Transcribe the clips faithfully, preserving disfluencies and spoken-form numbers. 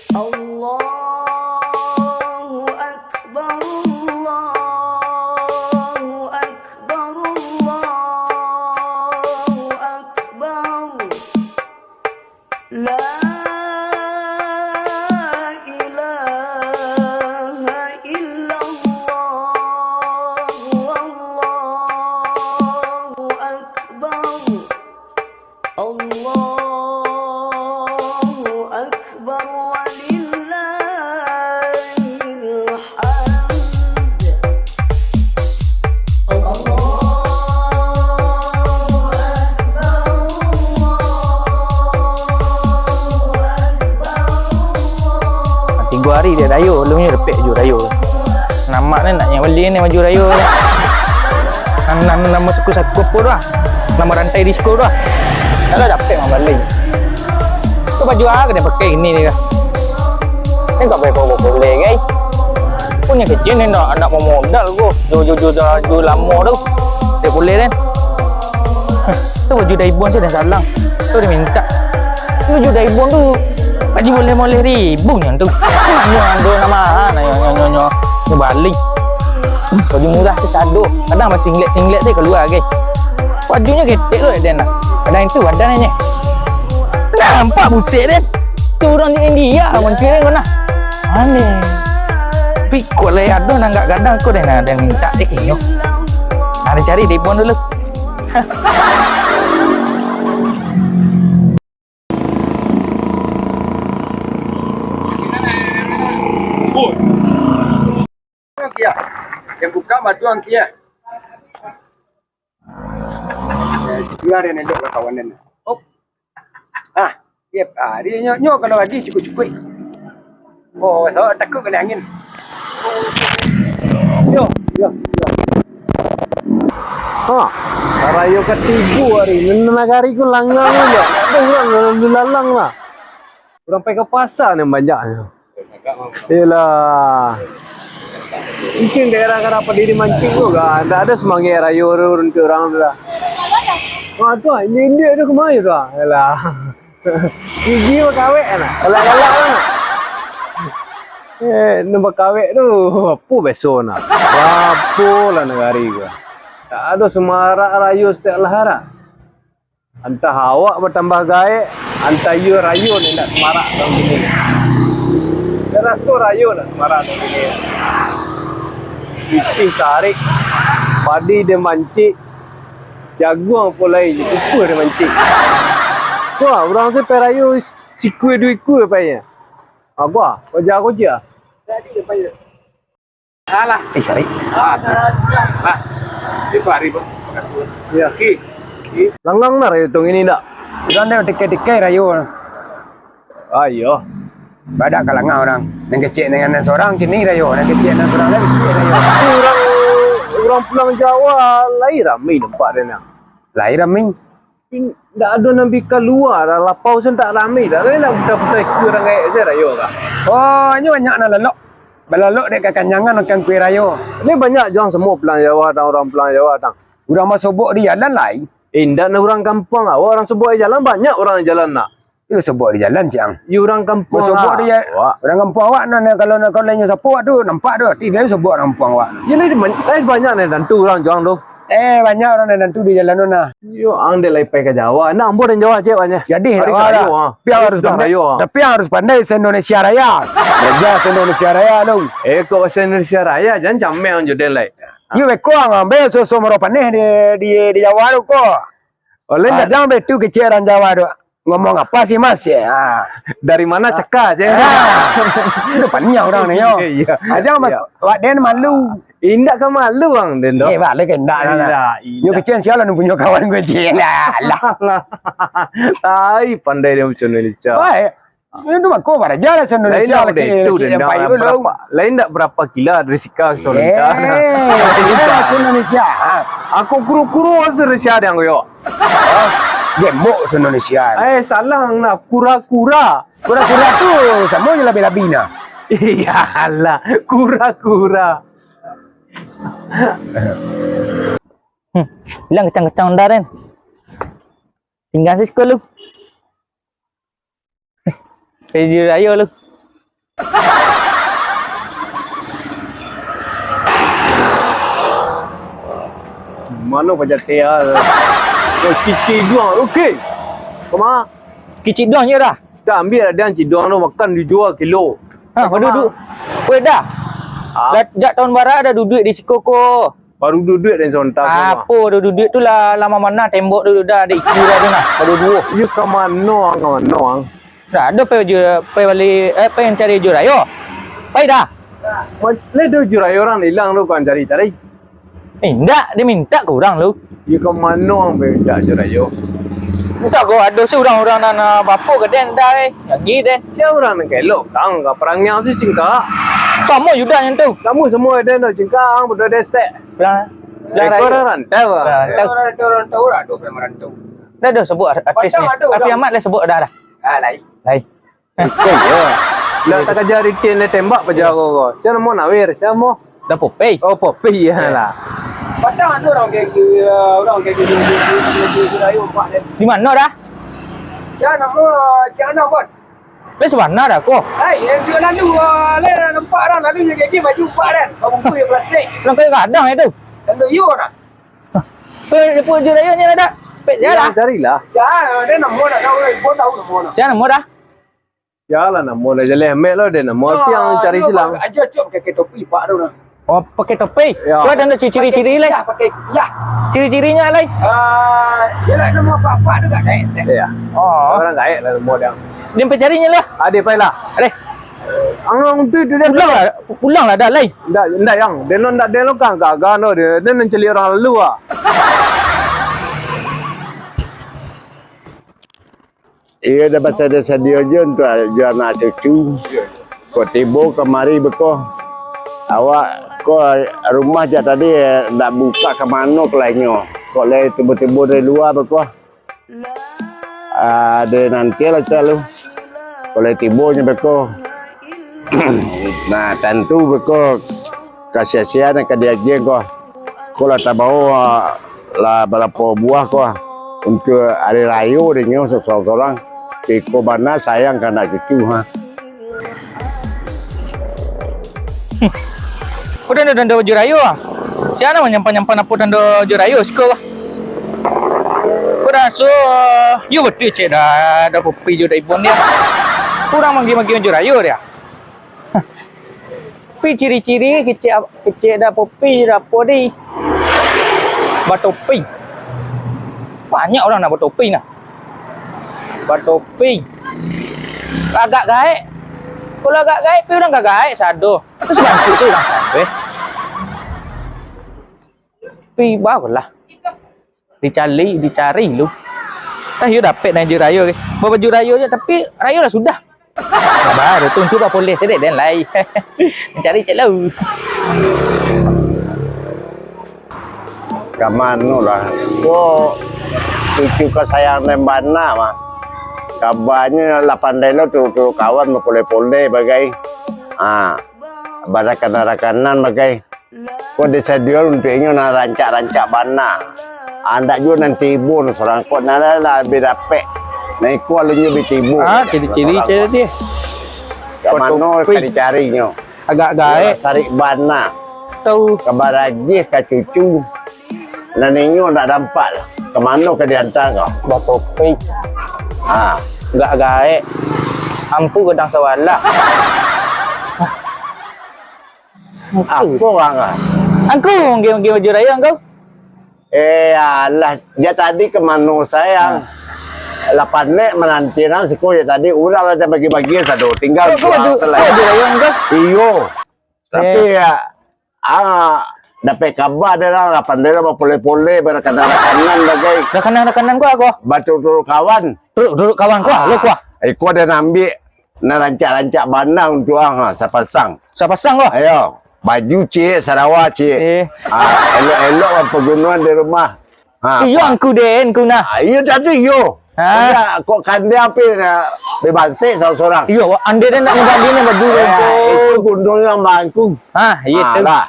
Allahu Akbar, Allahu Akbar, Allahu Akbar. La ilaha illallah, Allahu Akbar. Allahu Akbar, walillahil hamd. Allahu Akbar, Allahu Akbar, Allahu Akbar. Tigo ari dek rayo, alun nyo dapek baju rayo. Namak ni nak nyo bali ni baju rayo. Nan, nan, nan saku-saku apo tu ah? Nan barantai disko tu ah? Ndak lah dapek mambali. Tu baju ah, kena pakai ini ni kah? Ni tak boleh bawa boleh, guys. Punyo kecil ni nak, nak mamodal ko. Jo, jo, jo, jo, jo lamo tu. Tak boleh kan? Tu baju daibon saya dah salang. Tu dia minta. Tu baju daibon tu. Baju boleh-boleh ribu nyo tu. Nyo ado nama, nyo, nyo, nyo, nyo, nyo bali. Baju murah tu sado. Kadang basinglet-singlet tu kalua, guys. Bajunyo ketek tu, den. Kadang itu badan ni. Nampak busek, den. Tu urang di India, mancuri ko nah. Aneh. Tapi kok lai ado nan agak gadang ko deh, nah, den minta dek inyo. Nah, den cari daibon dulu. Kia, yang buka batuang kia. Keluar yang elok lah kawan den. Oh. Ah, yep. Ah, dia nyo, nyo kalau lagi cukup-cukup. Oh, so takut kena angin. Yo, yo, yo. Ha, rayo katigo ari, nan nagari ko langang aja. Ada urang lalu lalang lah. Urang pai ka pasa ni banyak nyo. Iyolah. Mungkin daerah ka dapat diri mancing tu kan, tak ada semangat rayo tu untuk orang tu lah. Wah, tu ah, indik-indik tu kemana tu ah? Yalah. Gigi bakawek kan? Galak-galak kan? Eh, nak bakawek tu, apa biasa nak? Apa lah nagari ko. Tak ada semarak rayo setiap lah harap. Antah awak batambah gaek, antah iyo rayo ni nak semarak tahun kini. Indak raso rayo nak semarak tahun kini. Pitih tarik, padi den mancik, jaguang pun lai, kukuah den mancik. Wah, urang tu pai rayo sikua duo ikua pai. Apa? Wajar ko je. Alah. Eh, Sarik. Ah, tu. Lah. Itu hari pun. Ya. Ki. Ki. Langang lah rayo tu ini ndak? Urang dah tikai-tikai rayo. Ah, iyo. Badak ka langang urang. Nan kecek nan surang kini rayo, nan kecek nan surang dah bisuak rayo. Urang, urang pulang Jawa lai rami nampak dia nak. Lai rami. Indak ado nan bi kalua, lah lapau sen tak rami, dak lai nak puta-puta ikua urang gaek se rayo ka. Oh, nyo banyak nan lalok. Balalok dek kakanyangan makan kue rayo. Ni banyak juang samo pulang Jawa tang, urang pulang Jawa tang. Urang basobok di jalan lai. Indak, nan urang kampuang awak, urang sobok di jalan, banyak urang di jalan nak. Iyo sobok di jalan, Cang. Iyo urang kampuang basobok di ja-, awak. Urang kampuang awak nan, nan kalau, nan kalau inyo sapok tu, nampak tu, ti dia sobok urang kampuang awak. Iyo lai, lai banyak nan tantu urang juang tu. Eh, banyak urang nan tantu di jalan tu nah. Yo, ang dek lai pai ka Jawa. Nah, ambo dan Jawa cek banyak. Jadi, hari ka rayo, ah. Tapi ang harus pandai, tapi ang harus pandai bahasa Indonesia Raya. Belajar bahasa Indonesia Raya lu. Eh, kok bahasa Indonesia Raya, jan cameh ang jo den lai. Iyo, beko ang ambil susu maro paneh di, di, di Jawa tu ko. Oleh ndak, jan betu kecek urang Jawa tu. Ngomong apa sih, Mas? Ya. Dari mana cekah, cek? Ah. Itu paniang urang ni, yo. Iya, iya. Jan, Mas. Awak den malu. Indak ka malu ang den tu. Eh, balik ke indak lah. Indak, indak. Nyo kecil sial lah punyo kawan gue je. Lah, lah. Tai pandai dia macam Indonesia. Baik. Itu mako baraja lah Indonesia. Lain dak lah, itu den dah berapa, lain dak berapa kilo dari sika ke Solenta. Eh, Indonesia. Aku kuru-kuru asuh dari sia dang yo. Gembok se Indonesia. Eh, salah nah, kura-kura. Kura-kura tu samo je labi-labi nah. Iyalah, kura-kura. Hmm, bilang kecang-kecang dah, Ren. Tinggal si sekolah lu. Eh, di rayo lu. Mano paja tia? Kau kicik duang, oke. Kama? Kicik duang je dah. Dah ambil lah dia ciduang tu, makan dijua kilo. Ha, Kama? Baduduak. Weh dah. Ah. Lah, jak tahun bara dah duduak di siko ko. Baru duduak dan sontak. Apo baru duduak tu lah, lama mana tembok tu dah, ada iku dah tu nah, baru duo. Iyo ka mano ang, ka mano ang? Dah ado pai jo, pai bali, eh, pai mancari jo rayo. Pai dah. Lai do jo rayo urang ilang tu kau cari-cari. Eh, indak, dia minta ka urang tu. Iyo ka mano ang pai minta jo rayo? Entah ko ado se urang-urang nan, ah, bapo ka den dah, eh. Lagi den. Sia urang nan ka elok, kang ka parang nyang si cingkak. Samo Yuda nyan tu. Samo-samo den tu cingkak, ang bodoh den stek. Bilang, bilang Eko rayo. Urang rantau, ah. Urang rantau. Urang rantau, urang rantau, urang rantau. Dah, dah sebut ar-, artis ni. Padang ado Raffi urang. Ahmad lah sebut dah, dah. Ah, lai. Lai. Iko yo. Lah tak kaja Ritin dia tembak paja ko ko. Sia namo Nawir, sia namo? Dah Popey. Oh, Popey ya lah. Padang ado urang kayak gitu, urang kayak gitu, gitu, gitu, gitu, gitu, ayo, empat dia. Di mano dah? Sia namo, sia namo, Bon? Lai sabana dah ko. Hai, yang dia lalu, ah, lai dah nampak dah, lalu yang kayak gini baju empat dah. Bungkus yang plastik. Urang kayak gadang itu. Lalu iyo dah. Hah. Pe, dia pun je raya ni dah. Pek je lah. Carilah. Sia, dia namo dah tahu, Bon tahu namo dah. Sia namo dah? Sia lah namo dah, jaleh amek lo dia namo. Tapi yang cari silang. Aja cok pakai topi pak tu nah. Oh, pakai topi? Ya. Kau ada ciri-ciri lai? Ya, pakai, ya. Ciri-cirinya lai? Ah, dia lah namo apa-apa tu gak gaek. Ya. Oh. Urang gaek lah namo dia. Dia sampai carinya lah. Ada pai lah. Ada. Ang tu, tu dia. Pulang lah, pulang lah dah lai. Ndak, ndak yang. Dia lo ndak, dia lo kan gagah no dia. Dia nan cari urang lalu ah. Iyo dah basadio-sadio jo untuak jo anak cucu. Kok tibo kamari beko. Awak ko rumah jak tadi ndak buka ka mano kelainyo. Kok lai tibo-tibo dari lua beko. Ah, di nanti lah cak lu. Kok lai tibo nyo beko. Nah, tantu beko. Ka sia-sia nan ka diagiah ko. Ko lah tabao, ah, lah barapo buah ko, ah, untuak ari rayo dinyo sorang-sorang. Iko bana sayang ka anak cucu, ha. Hmm. Ko tando-tando baju rayo, ah. Sia nan manyampan-nyampan apo tando baju rayo siko, ah. Ko raso, yo batua cek dah, dah kopi jo dah ibon dia. Kurang manggi-manggi baju rayo dia. Tapi ciri-ciri kecek, kecek dah Popi dah apo di. Batopi. Banyak urang nak batopi nah. Batopi. Agak gaek. Kalau agak gaek, pi urang agak gaek sado. Terus bantu tu urang sampai. Pi barulah. Dicari, dicari lu. Tah, yo dapek nan baju rayo ke. Babaju rayo je, tapi rayo lah sudah. Baru tu, tu bapo leh sedek den lai. Mencari cek lau. Ka mano lah. Ko cucu kasayang den bana mah. Kabanyo lapan delo tu, tu kawan bapoleh-poleh bagai. Ha, barakanan-rakanan bagai. Ko disadio untuak inyo nan rancak-rancak bana. Andak juo nan tibo nan sorang ko nan lah bi dapek. Nan iko alun nyo bi tibo. Ah, ciri-ciri cewek dia. Ka mano ka dicarinyo? Agak gaek. Sarik bana. Tahu. Ka baragih ka cucu. Nan inyo ndak dampak lah. Ka mano ka dianta ko? Batopik. Ha. Agak gaek. Ampu gadang sawalah. Apo urang ah? Angku, manggi-manggi baju rayo angku? Eh, alah, dia tadi ka mano sayang? Lapan nek mananti nang siko je tadi, urang lah dah bagi-bagi sado, tinggal baju rayo angku? Iyo. Tapi ya, ah, dapek kaba dek urang lapan nek lah bapoleh-poleh, barakanan-rakanan bagai. Rakanan-rakanan ko apo? Baturut-turut kawan. Turut-turut kawan ko, lo ko. Iko den ambiak. Nan rancak-rancak bana untuak ang, ha, sapasang. Sapasang ko? Ayo, baju ciek, sarawa ciek. Eh. Ha, elok-elok ang pagunoan di rumah. Ha, iyo, angku den, angku nah. Ha, iyo tadi iyo. Ha? Indak, kok kandang pi nak bebansek sorang-sorang. Iyo, ande den nak ngabali ni baju den tu. Itu gunongnyo mah angku. Ha, iyo tu. Lah.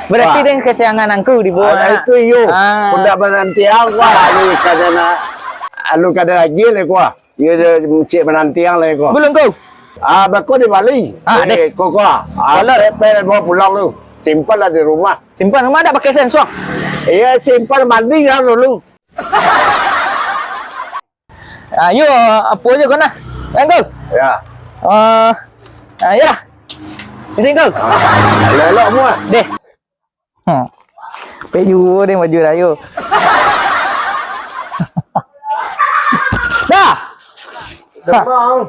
Berarti den kesayangan angku di bawah. Ha, itu iyo. Ha. Kok ndak mananti ang, wah, alu kada nak, alu kada lagi lah, wah. Iyo, dia cek mananti ang lai ko. Balun ko. Ah, bako di Bali. Ah, deh. Koko. Ah, Walau- pe, pe, bawa pulang lu. Simpan lah di rumah. Simpan rumah dak pakai sensuang. Iya, simpan mandi lah dulu. Ah, yo, apo aja kau nah. Kan kau? Ya. Ah, ah, ya. Di sini kau. Ah, elok-elok mua. Deh. Hmm. Pek juo deh baju rayo. Dah. Gampang.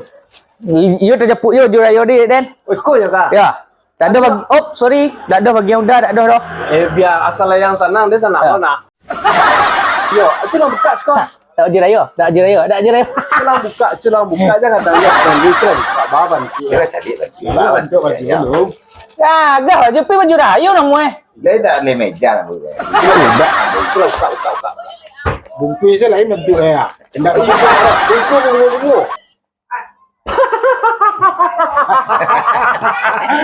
I-, iyo tajapuk yo baju rayo di, Den. Oh, iko yo, Kak? Ya. Tak ada bagi, op, sorry. Tak ada bagian udah, tak ada dah. Eh, biar asal yang sanang, dia sanang Ya. nak. Yo, itu lah buka siko. Tak baju rayo, tak baju rayo, tak baju rayo. Itu lah buka, itu lah buka, jangan tanya. Itu lah buka, baban. Kira cari lagi. Baban tu baju Ya. dulu. Ya, agak baju pi baju rayo namu eh. Dia dah leh meja lah, Bu. Itu lah buka, buka, buka. Bungkuih se lain bentuk ya. Indak bungkuih, bungkuih, bungkuih.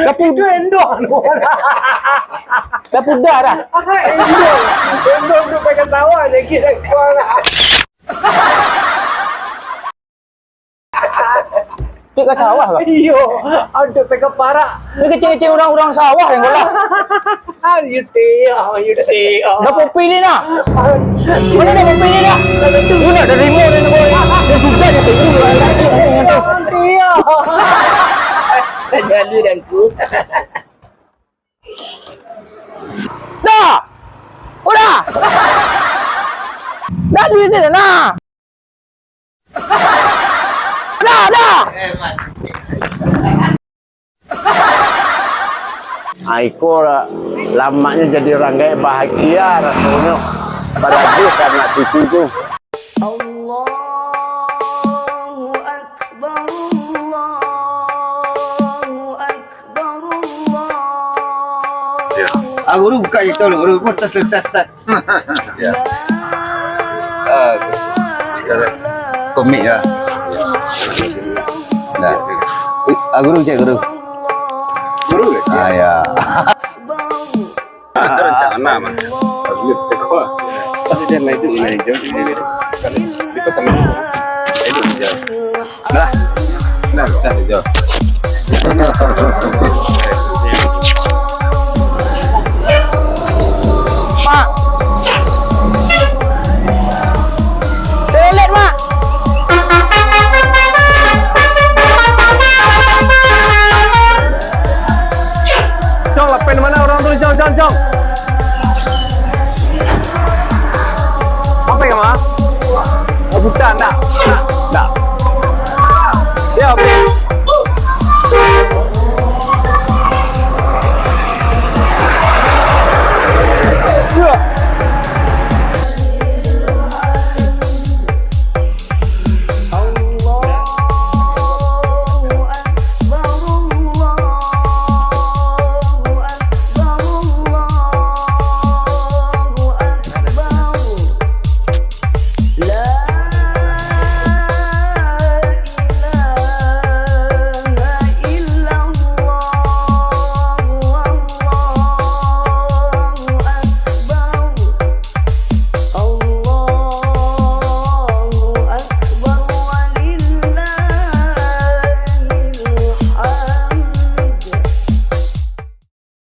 Tapi itu endoh. Tapi udah dah. Endoh. Endoh tu pakai sawah je, kita kuang lah. Tu ka sawah kah? Iyo, aduh, pakai parak. Ni kecil-kecil urang-urang sawah yang bola. Yuti, ah, yuti, ah. Dah kopi ni nah. Mana dah kopi ni nah? Lu nak dari mana ni, boy? Dia sudah dia tengok. Yuti, ah. Jadi dan ku. Dah. Udah. Dah duit sini nah. Dah, dah. Ah, iko lamaknyo jadi urang gaek bahagia rasonyo. Barabih anak cucu tu. Allahu Akbar, Allahu Akbar, Allahu Ah, guru buka je tau, guru. Guru, tas, tas, tas, tas. Ya. Ah, sekarang komik ya. Nah. Eh, ah, guru cek guru. Guru ke? Ah, ya. Ada rencana mah. Tapi dia naik tu, naik jauh, naik jauh. Kalau di pasar minggu, naik tu jauh. Nah. Nah, bisa jauh.